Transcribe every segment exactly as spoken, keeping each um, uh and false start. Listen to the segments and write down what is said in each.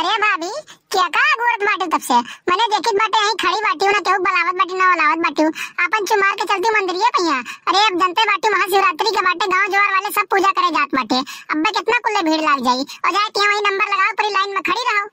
अरे भाभी, केका अगोरत बाटू तब से? मने देखित बाटे यहीं खड़ी बाटिउ ना, केहू बलावत बाटिउ ना बलावत बाटिउ। आपन चुमार के चलतिउ मंदिरिया पहिया। अरे अब जनते बाटिउ महाशिवरात्रि के बाटे, गाँव जवार वाले सब पूजा करे जात बाटे। अब्बे केतना कुल्ले भीड़ लाग जाई। और जाए के वहीं नंबर लगाओ, पूरी लाइन में खड़ी रहो।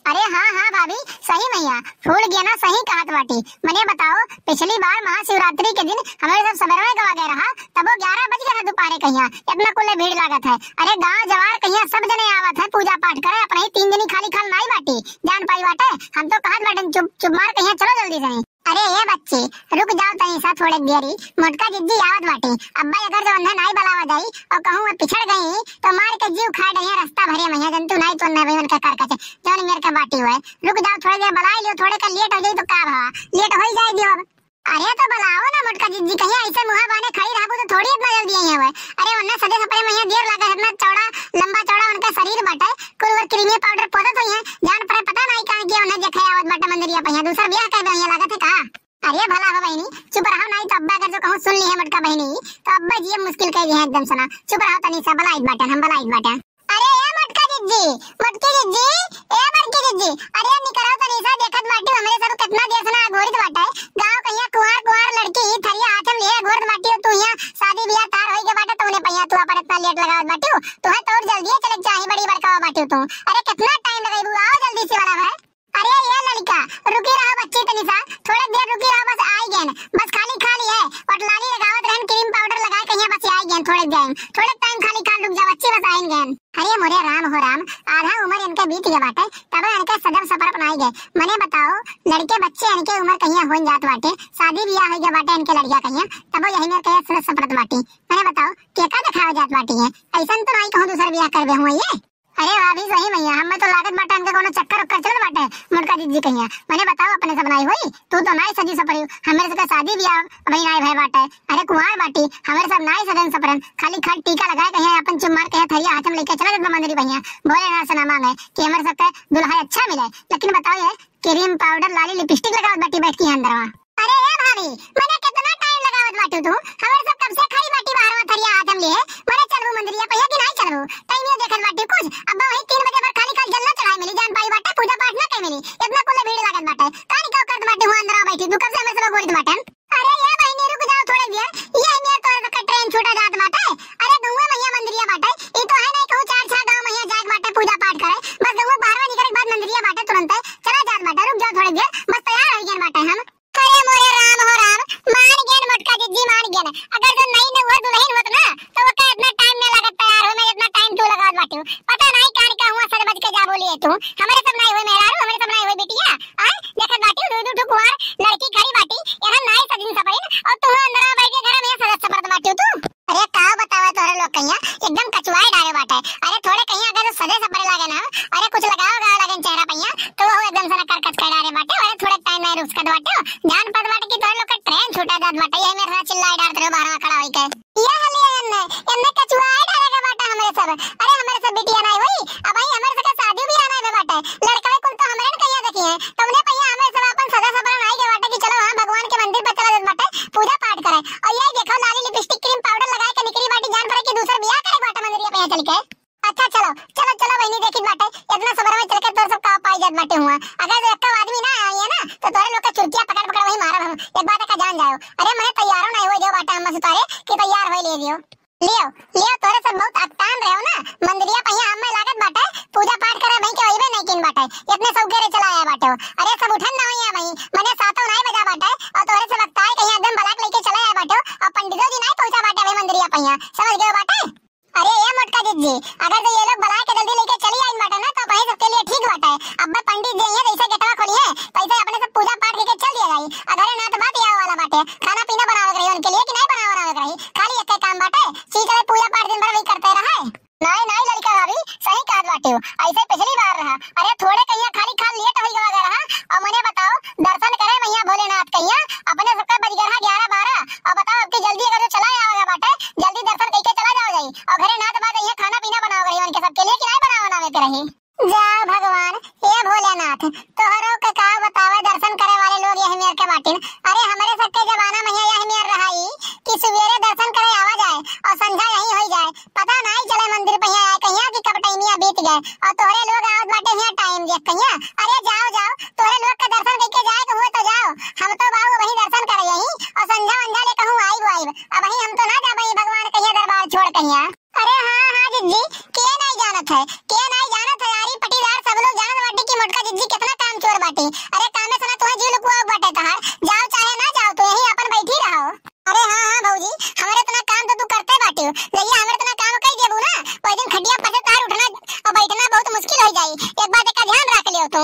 अरे हाँ हाँ भाभी, सही मैया, फूल गेना सही कहत बाटी। मने बताओ, पिछली बार महाशिवरात्रि के दिन हमरे सब सबेरवे गवा गए रहा, तबो ग्यारह बज गए रहा दोपहरे कहिया, इतना कुल्ले भीड़ लागत है। अरे गाँव जवार कहिया सब जने आवत है पूजा पाठ करे, अपने ही तीन जनी खाली खाल नाई बाटी। जान पाई बाटे, हम तो कहत बाटे चुप चुप मार कहिया चलो जल्दी से। अरे ए बच्ची, रुक जाओ तनी सा थोड़े देरी, मोटका जिज्जी आवत बाटी। अब्बा अगर जो उन्हें नाई बलावा जाई और कहूँ वो पिछड़ गई तो मार के जीव खा डहिया रास्ता भरे मैया, जंतु नाई तो ना भाई उनका कर कचे जौन मेर के बाटी हुए। रुक जाओ थोड़े देर बलाई लियो, थोड़े का लेट हो जाई तो का भवा, लेट हो ही जाए दियो अब। अरे तो बलाओ ना मोटका जिज्जी, कहिया ऐसे मुहा बाने खड़ी रहबू तो थोड़ी इतना जल्दी आई हुए। अरे उन्हें सदे सपरे मैया देर लगा है, इतना चौड़ा लंबा चौड़ा उनका शरीर बाटे, कुल और क्रीमी पाउडर पोतत हुई है, जान पड़े पता नहीं कहाँ किया उन्हें देखे आवत बाटे मंदिरिया पहिया, दूसर ब्याह कर दे लागत है का? अरे भला हो बहिनी, चुप रहो, नाई तो अब्बा अगर जो कहूँ सुन ली है मोटका बहिनी, तो अब्बा जिए मुश्किल कर दिए हैं एकदम सना। चुप रहो तनी सा, बलाइत बाटन, हम बलाइत बाटन। अरे ए मोटका जिज्जी, मोटकी जिज्जी, ए बड़की जिज्जी, अरे निकरो तनी सा, देखत बाटी हमरे सब कितना देर से ना अगोरित बाटे। गाँव कहिया कुंवार कुंवार लड़की ही थरिया हाथ में लिए अगोरित बाटी, तू यहाँ शादी ब्याह तार होई के बाटे, तूने पहिया तू अपन इतना लेट लगावत बाटी, तू है तोर जल्दी चले चाही, बड़ी बड़का बाटी तू। अरे कितना टाइम लगेबू, आओ जल्दी से वाला भाई। अरे ये लड़का, रुकी रहो बच्ची तनी सा, थोड़े देर रुकी रहो, बस आई गेन, बस खाली खाली है, और लाली लगावत रहन, क्रीम पाउडर लगाए कहिया, बस आई गेन थोड़े देर, थोड़े टाइम खाली खाल रुक जा बच्ची, बस आई गेन। अरे मोरे राम हो राम, आधा उम्र इनके बीत गया बाटे, तब इनके सजब सपरब नाई गए। मने बताओ, लड़के बच्चे इनके उम्र कहिया होन जात बाटे, शादी ब्याह हो गया बाटे इनके लड़किया कहिया, तब यही मेर कहिया सजब सपरत बाटी। मने बताओ, केका दिखावे जात बाटी है? ऐसन तो नाई कहूँ दूसर ब्याह करबे हुआ ये। अरे भाभी, सही मैया, हमें तो लागत बाटे हमके कोनो चक्कर उक्कर चलत बाटे, मोटका जिज्जी कहिया। मने बताओ, अपने सब नाई होई, तू तो नाई सजी सपरी, हमरे सबके शादी ब्याह अभी नाई भय बाटे। अरे कुंवार बाटी, हमरे सब नाई सजन सपरन, खाली खाल टीका लगाए कहिया, अपन चुम्मार कहिया, थरिया हाथ में लेके चला जात बा मंदिरी बहिया, भोलेनाथ से ना मांगे कि हमरे सबके दुल्हा अच्छा मिले। लेकिन बताओ ये, क्रीम पाउडर लाली लिपस्टिक लगावत बाटी बैठ के अंदरवा। अरे ए भाभी, मने कितना टाइम लगावत बाटू तू? हमरे सब कब से खड़ी बाटी बाहरवा थरिया हाथ में लिए। मने चलबू मंदिरिया पहिया कि नाई चलबू? टाइम ये देखत बाटी कुछ। अब वही तीन बजे पर खाली खाल जलना चढ़ाई मिली, जान पाई बाटे, पूजा पाठ ना कई मिली। इतना कुल भीड़ लागत बाटे। का निकाल करत बाटी हुआ अंदर बैठी तू, कब से हमरे सब गोरित बाटन? अरे ए बहिनी रुक जाओ थोड़े देर। ये मेर तोरे सबके ट्रेन छूटा जात बाटे। अरे गौवा महिया मंदिरिया बाटे। ई तो है नहीं कहूँ चार छह गाँव महिया जाए बाटे पूजा पाठ करे। बस गौवा बाहरवा निकले के बाद मंदिरिया बाटे तुरंते। चला जात बाटे, रुक जाओ थोड़े देर। बस तैयार हो गए बाटे हम। अरे मोरे राम हो राम, मान गेन मोटका जिज्जी, मान गेन। अगर जो नई नौहर दुल्हन होत ना, तो ओके इतना टाइम ना लागत तैयार हो, मैं इतना टाइम तू लगावत बाटू। पता नहीं कान का हुआ सर बज के जा बोलिए तू। हमरे सब नहीं हुए मेहरारू, हमरे सब नहीं हुए बिटिया। आ, देखत बाटू दू दू ठो कुंवार लड़की खड़ी बाटी, यहाँ नाई सजिन सपरिन, और तू अंदर बैठ के घर में सजत सपरत बाटू तू। अरे का बतावे तोहरे लोग कहिया, एकदम कचुआए डारे बाटे। अरे थोड़े कहिया अगर सजे सपरे लागे ना, अरे कुछ लगाओ गाओ लागे चेहरा पहिया, तो वो एकदम से ना करकच कर डारे बाटे। अरे थोड़े टाइम नहीं रुक सकत बाटे, जान पत बाटे कि तोहरे लोग के ट्रेन छूटा जात बाटे। यही मेरे साथ चिल्लाए डारत रहो बाहर खड़ा होई के। ये हले एन्ने, एन्ने कचुआए डारे के बाटे हमरे सब। अरे हमरे सब बिटिया नहीं हुई, अब भाई हमरे सब के शादी भी आना है बाटे। लड़का कुल तो हमरे न कहिया देखी है, तुमने पहिया हमरे सब अपन सजा सपरा नहीं के बाटे कि चलो वहाँ भगवान के मंदिर पर चला जात बाटे, पूजा पाठ करे। और ये देखो लाली लिपस्टिक क्रीम पाउडर लगा के निकली बाटी, जान पड़े कि दूसर बियाह करे बाटे मंदिरिया पे चल के। अच्छा चलो, चलो, चलो बहिनी देखी बाटे, इतना सबर में चल के तोर सब का पाई जात बाटे हुआ। अगर जो एक आदमी ना आई है ना, तो तोरे लोग का चुरकिया पकड़ पकड़ वही मारब हम। एक बात का जान जाओ। अरे मैं तैयारो नहीं हुए जो बाटे हम से तोरे कि तैयार होई ले लियो। लियो, लियो, तोरे सब बहुत अकतान रहे हो ना। मंदिरिया पहिया हमें लागत बाटे, पूजा पाठ करे भाई के वही नहीं किन बाटे। इतने सब गेरे चला आया बाटे हो। अरे सब उठन ना होइया भाई, मने सातों नाई बजा बाटे, और तोरे सब अकतार कहीं एकदम बलाक लेके चला आया बाटे हो, और पंडितो जी नहीं पहुंचा बाटे भाई मंदिरिया पहिया। समझ गए बाटे? अरे ये मोटका जिज्जी, अगर तो ये लोग बलाय के जल्दी लेके चली आई बाटे ना, तो अपने सबके लिए ठीक बाटे। अब पंडित जी ये जैसे गेटवा खोली है, तैसे अपने सब पूजा पाठ करके चल दिया जाई। अगर ना तो बात यह वाला बाटे, खाना पीना बनावे के रही उनके लिए कि नहीं बनावे, बनावे के रही, खाली एक काम बाटे, चीज है पूजा पाठ दिन भर वही करते रहे। नहीं, नहीं लड़का भाभी, सही कहत बाटे हो, ऐसे पिछली बार रहा। अरे थोड़े कहिया खाली खाल लेट होई गवा रहा, और मने बताओ, दर्शन करे मैया भोलेनाथ कहिया, अपने सबका बज गया ग्यारह बारह, और बताओ अब की जल्दी अगर जो चला आवेगा बाटे, जल्दी दर्शन करके चला जाओ जाई। और घरे ना तो बात ये खाना पीना बनाओ रही उनके सबके लिए कि नहीं बनाओ बनावे के रही। जा भगवान, हे भोलेनाथ, तोहरो के का बतावे दर्शन करे वाले लोग यही मेर के बाटिन। अरे हमरे सबके जमाना में यही मेर रहा ई कि सुबेरे दर्शन करे आवा जाए और संझा यही होई जाए, पता नहीं चले मंदिर पे आए कहिया कि कब टाइमिया बीत गए। और तोहरे लोग आवत बाटे हियाँ टाइम देख कहिया। अरे जाओ, जाओ, तोहरे लोग के दर्शन कइके जाए के हुए तो जाओ। हम तो बाबू वही दर्शन करे यही और संझा वंझा ले कहूँ आइब आइब। अब वही हम तो ना जाबे भगवान कहिया दरबार छोड़ कहिया। अरे हाँ, हाँ जिज्जी, के नाई जानत है, के नाई जानत है, यारी पटीदार सब लोग जानत बाटे कि मोटका जिज्जी कितना काम चोर बाटे। अरे कामे से ना तुहे जीव लुकुआ बाटे तहार, जाओ चाहे ना जाओ, तू यहीं अपन बैठी रहो। अरे हाँ, हाँ भौजी, हमरे इतना काम तो तू करते बाटे हो, जहिया हमरे इतना काम कई देबू ना, वही दिन खटिया पर से तहार उठना और बैठना बहुत मुश्किल हो जाई। एक बात का ध्यान रख लियो तू।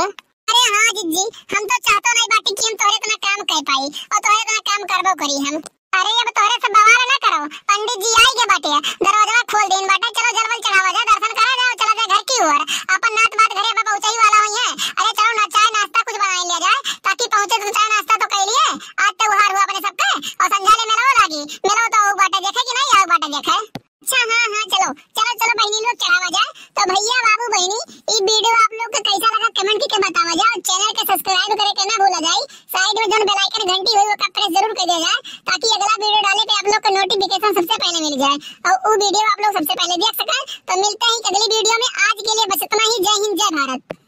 अरे हाँ जिज्जी, हम तो चाहतो नहीं बाटी कि हम तोहरे इतना काम कर पाई और तोहरे इतना काम करबो करी हम। अरे अब तोहरे से बवाल ना करो, पंडित जी आई गए बाटे, दरवाजा खोल देन बाटे, चलो जलवल चढ़ावा जाए, दर्शन करा जाए, चला जाए घर की ओर, अपन नात बात घरे अब पहुँचे ही वाला हुई है। अरे चलो ना, चाय नाश्ता कुछ बनाई लिया जाए ताकि पहुँचे तो चाय नाश्ता तो कर लिए। आज त्योहार हुआ अपने सबके और संझा ले मेला लागी, मेला तो आऊ बाटे देखे कि नहीं आऊ बाटे देखे। अच्छा हाँ हाँ चलो चलो चलो बहनी लोग चढ़ावा जाए। तो भैया बाबू बहनी, ई वीडियो आप लोग के कैसा लगा कमेंट करके बतावा जाए और चैनल के सब्सक्राइब करे के ना भूला जाए। साइड में जोन बेल आइकन घंटी हुई ओका प्रेस जरूर कर दिया जाए ताकि अगला वीडियो डाले पे आप लोग को नोटिफिकेशन सबसे पहले मिल जाए और वो वीडियो आप लोग सबसे पहले देख सकें। तो मिलते हैं अगली वीडियो में, आज के लिए बस इतना ही। जय हिंद, जय भारत।